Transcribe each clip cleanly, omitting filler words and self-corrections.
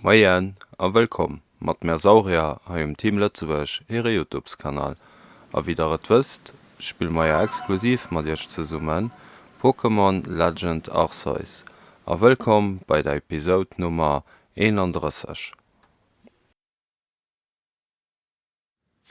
Moien a wëllkomm mat mär Saurier hei um Team Lëtzebuerg hire Youtubeskanal. A wéi der et wësst, spille mer jo exklusiv mat iech zesummen Pokémon Legend Arceus. A wëllkomm bei der Episode Nummer 31.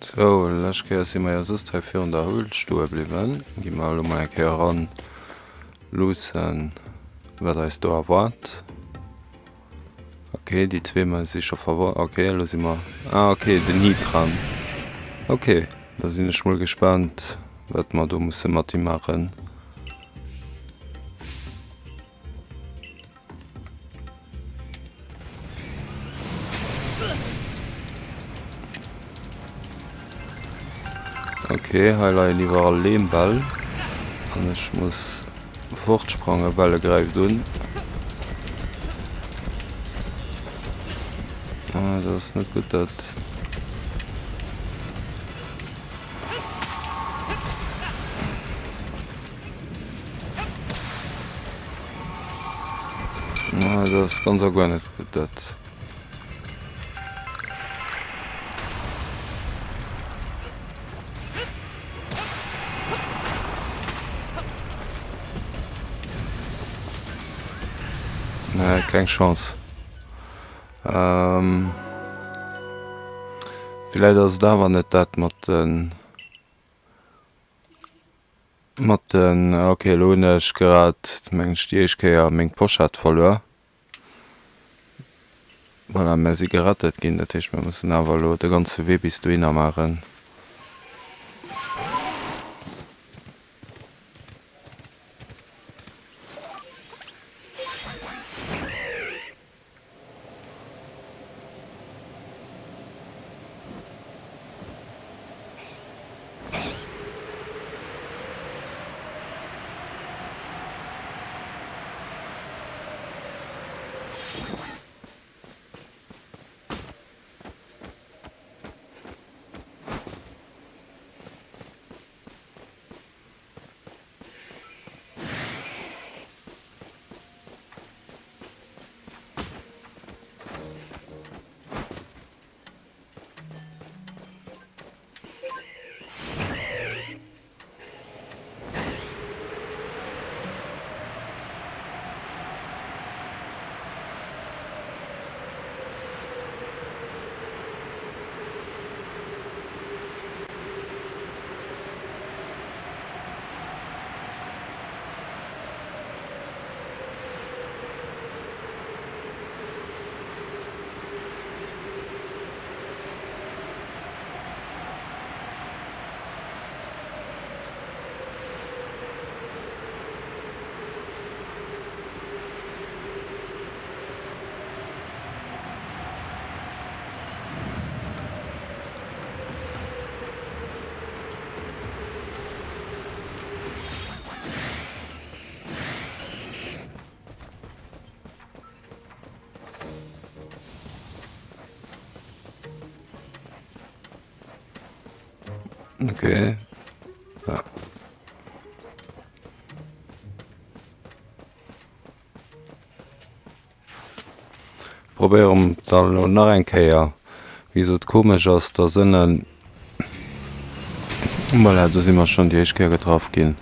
Sou, lescht Kéier si mer jo soss hei virun der Höhl stoe bliwwen. Gi mer elo mol eng Kéier eran luussen, wat eis do erwaart. Ok, déi zwee mer si scho verwo-, ok, elo si mer, ah ok, den Heatran. Ok, da sinn ech mol gespaant, wat mer do musse mat him maachen. Ok, hei leien iwwerall Lehmbäll an ech muss fortsprangen, well e gräift un. Ah, dat ass net gutt dat. Ah, dat ass ganz a guer net gutt dat. Nee, keng Chance. Ähm, villäit ass et awer net dat mat den. Mat den, ok elo hunn ech grad mengen ech déi éischt Kéier meng Pochette verluer. Voilà, mär si gerettet ginn, dat heescht mir mussen awer elo de ganze Wee bis dohinner maachen. Okay. Ja. Probéieren da lo nach eng Kéier. Wéi gesot, komesch ass, dass ënnen, voilà, do si mer schonn déi éischt Kéier getraff ginn.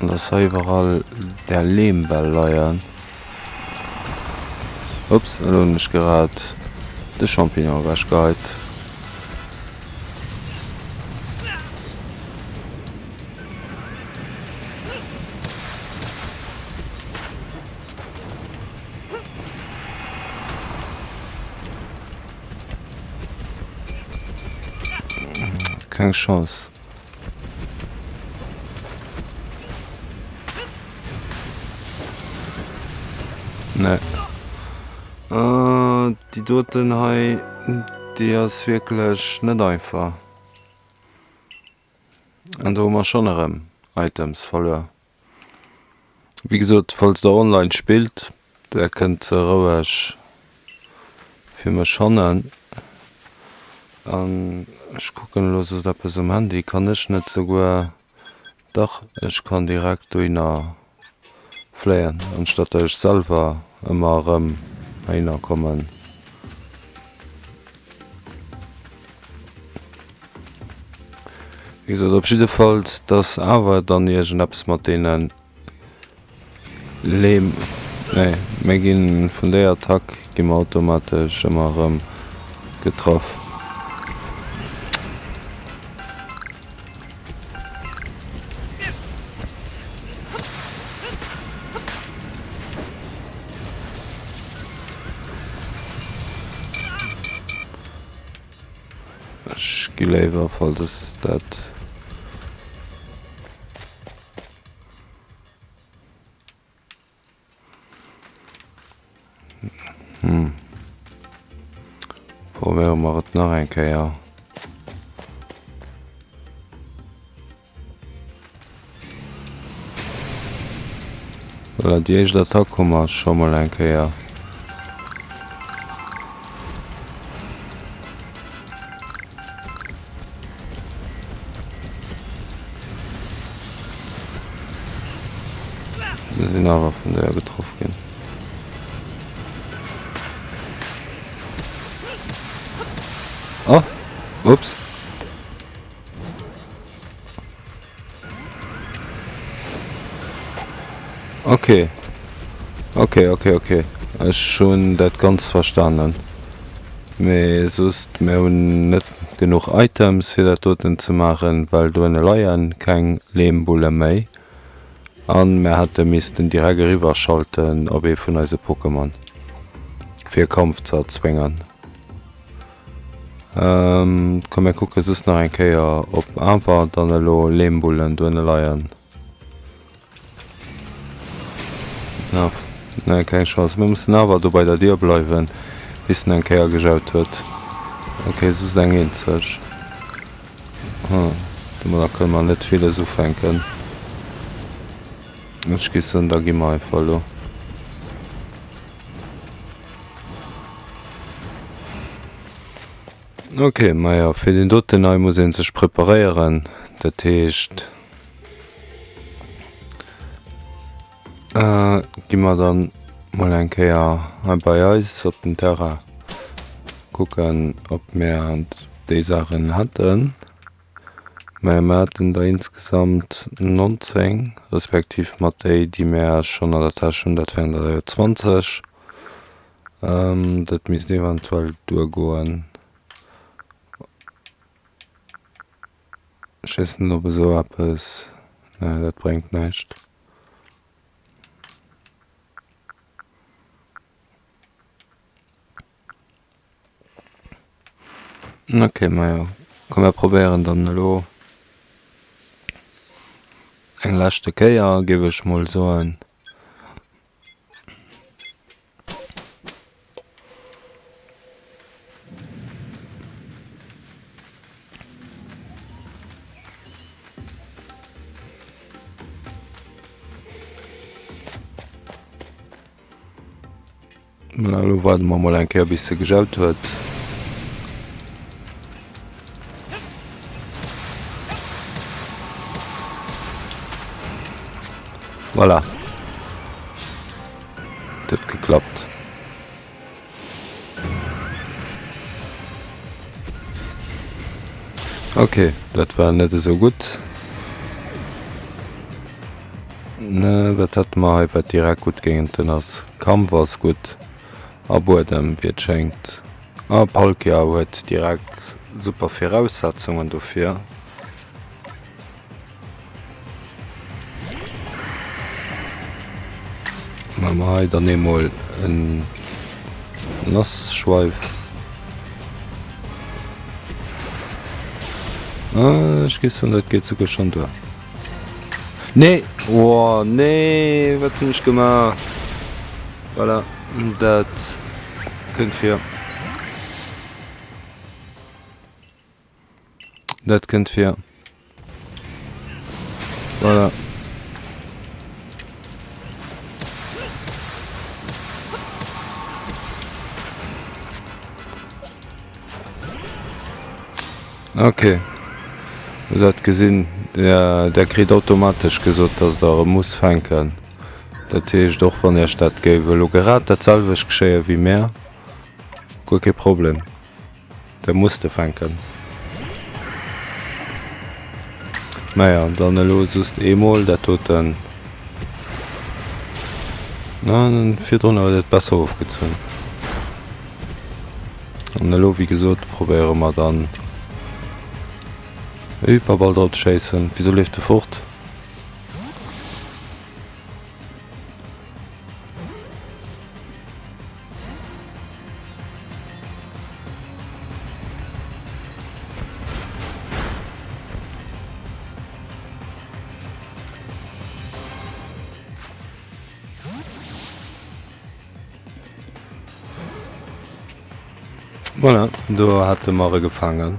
An dass hei iwwerall där Lehmbäll leien. Ups, elo hunn ech grad de Champignon ewechgeheit. Keng Chance. Nee. Ah, déi doten hei, déi ass wierklech net einfach. An do hu mer schonn erëm Items verluer. Wéi gesot, falls der online spillt, der kënnt se roueg fir mech hannen. An ech kucken elo soss eppes um Handy, kann ech net souguer. Dach, ech kann direkt dohinner fléien, anstatt dat ech selwer ëmmer erëm heihinner kommen. Wéi gesot, op jiddefalls, dass awer dann iergendeppes mat deene Leem, nee, mir ginn vun déi Attack gi mer automatesch ëmmer erëm getraff. Ech gi léiwer, falls es dat. Hm. Probéiere mer et nach eng Kéier. Voilà, déi éischt Attack hu mer scho mol eng Kéier. Mir sinn awer vun der getroff ginn. Oh, ups. Okay. Okay, okay, okay. Ech hunn dat Ganzt verstanen. Mee soss, mir hunn net genuch Items fir dat doten ze maachen, well dohinne leien keng Lehmbulle méi. An mir hätte missten direkt eriwwer schalten op ee vun eise Pokémon fir e Kampf ze erzwéngen. Komm mir kucke soss nach eng Kéier op awer dann elo Lehmbullen dohinne leien. Ah, nee, keng Chance. Mir mussen awer do bei der Dier bleiwen, bis en eng Kéier gejaut huet. Okay, soss eng eenzeg. Hm, domadder kënne mer net villes ufänken. Ech gi soen, da gi mer einfach elo. Okay, majo, fir deen doten hei muss ee sech preparéieren. Dat heescht. Gi mer dann mol eng Kéier hei bei eis op den Terrain kucken, ob mir déi Saachen hätten. Mä mir haten der insgesamt 19, respektiv mat déi, déi mir schonn an der Täsch hunn, dat wären der jo 20. Dat misst eventuell duergoen. Ech weess net, ob esou eppes, nee, dat bréngt näischt. Ok, majo, komm mir probéieren dann elo eng leschte Kéier, géif ech mol soen. Voilà, elo waarde mer mol eng Kéier bis se gejaut huet. Voilà. Et huet geklappt. Ok, dat war net esou gutt. Ne, wat hätte mer hei, wat direkt gutt géint en ass? Kampf ass gutt a Buedem, wéi et schéngt. A Palkia huet direkt super Viraussetzungen dofir. Maache mer hei dann eemol en Nassschweif. Ech géif soen, dat geet souguer schonn duer. Nee! Oh nee, wat hunn ech gemaach? Voilà, dat kënnt vir. Dat kënnt vir. Voilà. Okay. Dat gesinn. Der kritt automatesch gesot, dass Der e musst fänken. Dat heescht, och wann Iech dat géif elo grad dat selwecht geschéie wéi mär, guer kee Problem, Der musst e fänken. Naja, dann elo just eemol dat doten. Virdrun huet et besser ofgezunn. An elo, wéi gesot, probéiere mer dann e Hyperball drop ze schéissen. Wisou leeft e fort? Voilà, do hate mer e gefaangen.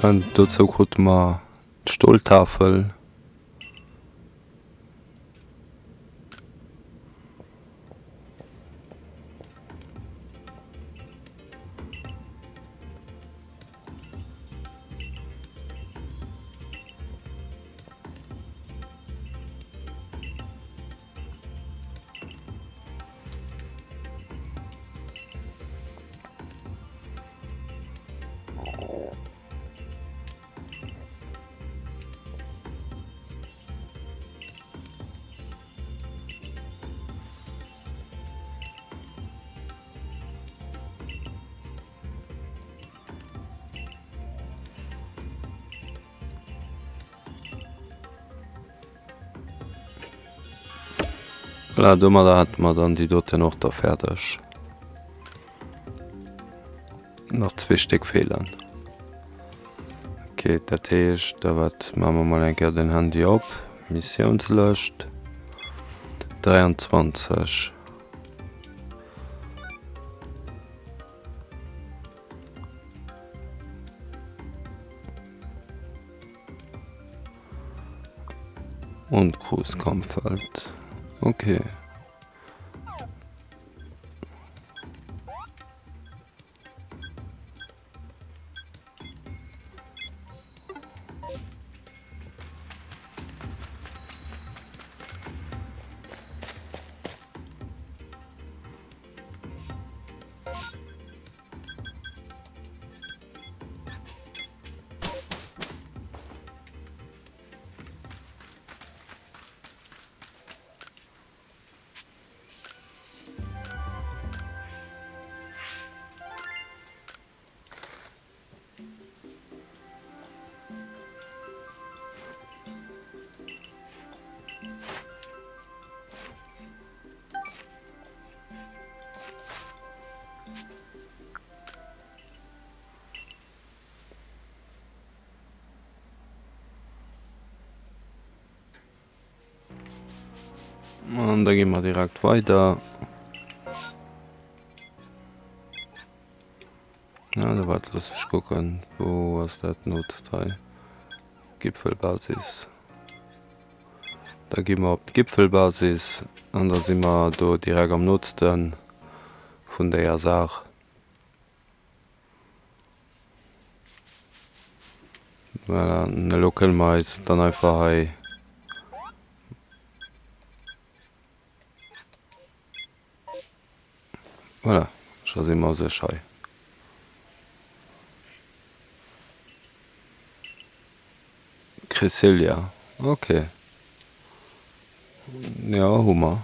An dozou krute mer d'Stoltafel. Voilà, domadder hätte mer dann déi doten och da fäerdeg. Nach zwee Stéck feelen. Okay, dat heescht, da wat maache mer mol eng Kéier den Handy op. Missiounslëscht 23. Und Großkampffeld. Okay. An da gi mer direkt weider. Ja, da wart, looss mech kucken, wou ass dat Nootst hei? Gipfelbasis. Da gi mer op d'Gipfelbasis an da si mer do direkt am nootste vun déier Saach. Voilà, an elo kënne mer eis dann einfach hei. Voilà, scho si mer u sech hei. Cresselia, ok. Jo, hu mer.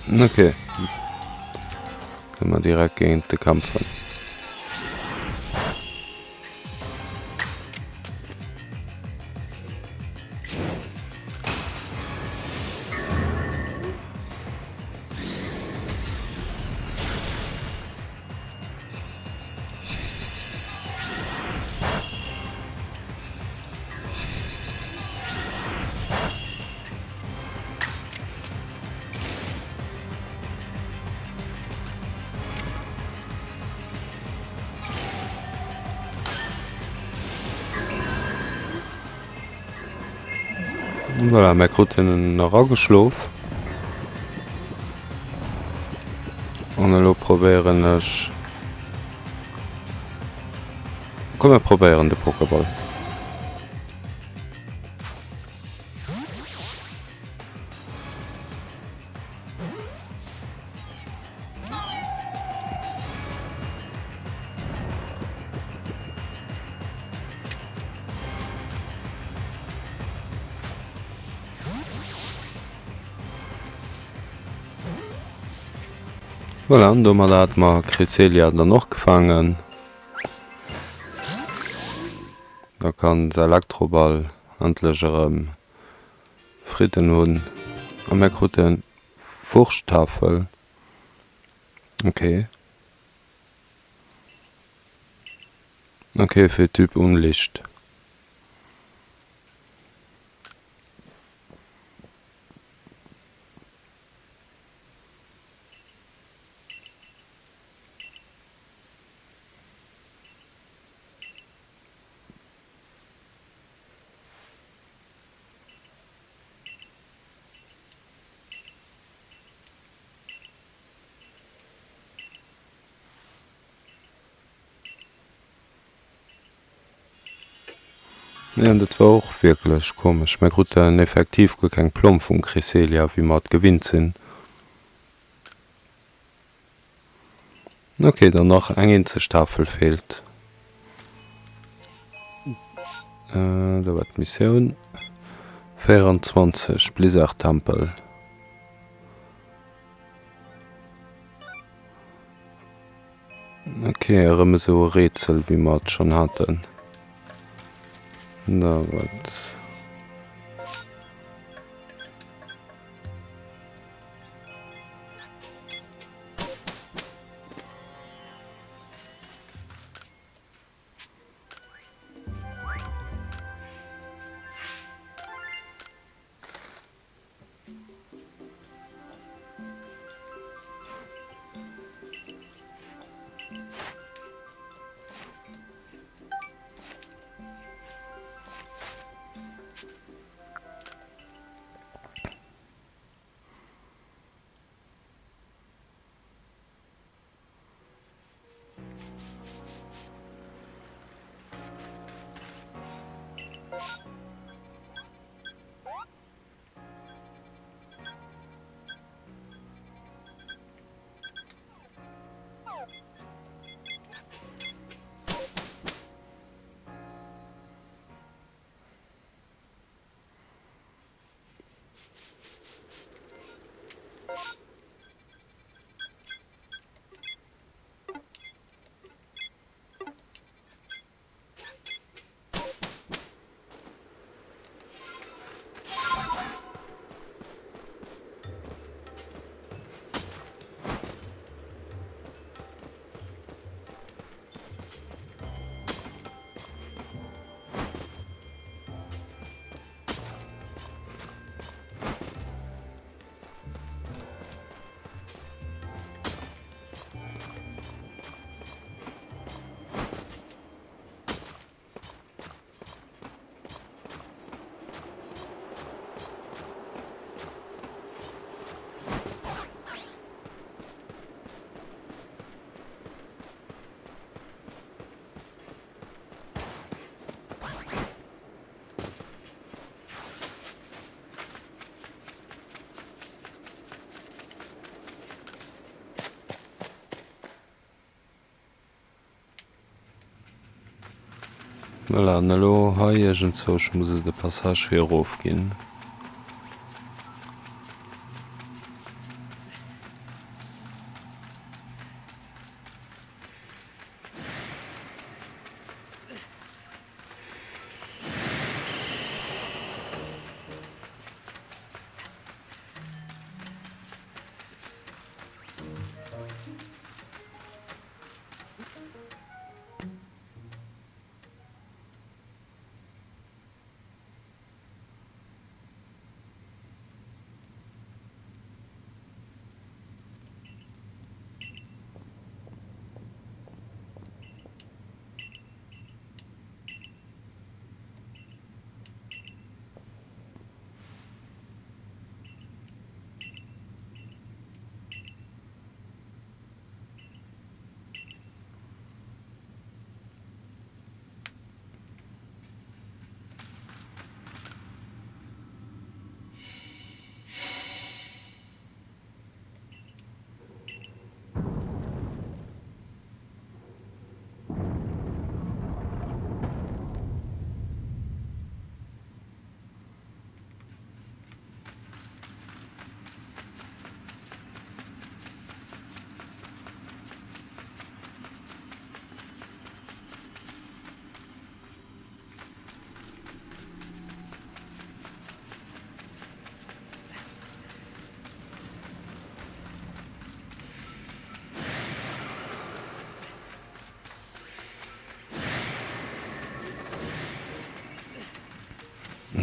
Ok. Kënne mer direkt géint de kämpfen. Voilà, mir kruten en erageschlof. An elo probéieren ech... Komm mir probéieren de Pokéball. Voilà, an domadder hat mer Cresselia dann och gefaangen. Da kann s'Elektroball endlech erëm Fridden hunn. A mir kruten Wurschtafel. Ok. Ok, fir Typ Unlicht. Jo, dat war och wierklech komesch. Mir kruten effektiv guer keng Plomm vum Cresselia, wéi mer et gewinnt sinn. Ok, dann nach eng eenzeg Tafel feelt. Do war d'Missioun 24, Blizzard-Tempel. Ok, erëm esou e Rätsel wéi mer et schonn haten. Da wat? Voilà, an elo hei iergendzwousch muss et e Passage fir erof ginn.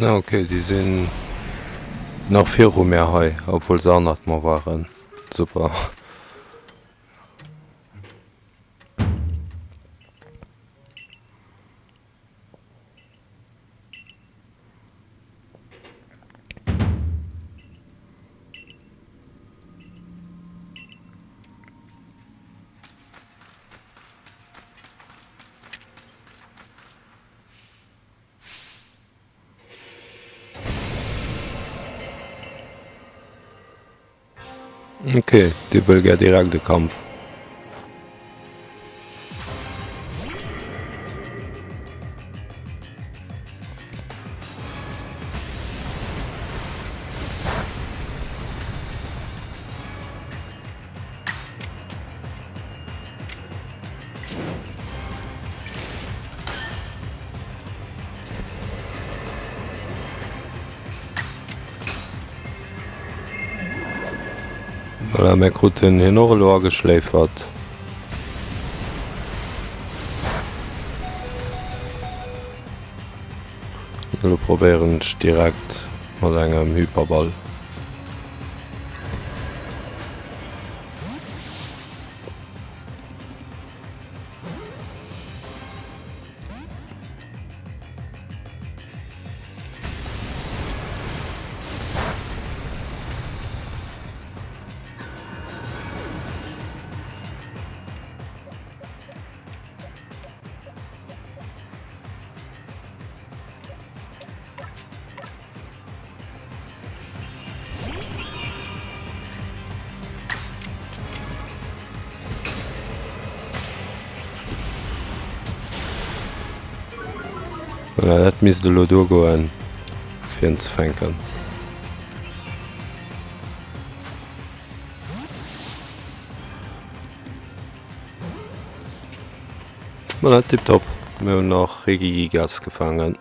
Ah ok, déi sinn nach viru mär hei, obwuel se hannert mer waren. Super. Ok, dee wëll gär direkt e Kampf. Voilà, mir kruten hien och elo ageschléifert. Elo probéieren ech direkt mat engem Hyperball. Voilà, dat misst elo duergoen, fir en ze fänken. Voilà, tiptop. Mir hunn nach Regigigas gefaangen.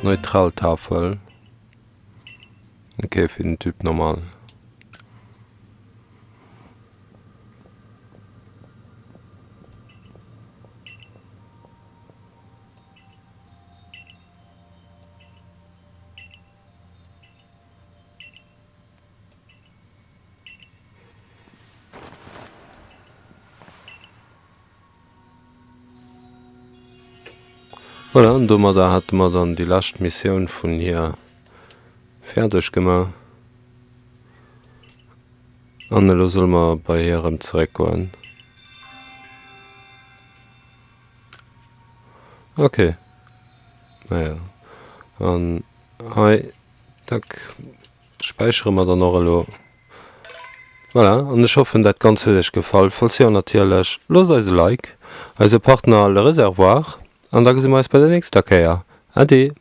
Neutral Tafel. Okay, fir den Typ normal. Voilà, an domadder hate mer dann déi lescht Missioun vun hir fäerdeg gemaach. An elo solle mer bei hir erëm zeréckgoen. Ok. Naja. An hei, tack, späichere mer dann och elo. Voilà, an ech hoffen dat Ganzt huet iech gefall. Falls jo natierlech, loosst eis e Like, eise Partner Le Réservoir, an da gesi mer eis bei der nächster Kéier. Ade!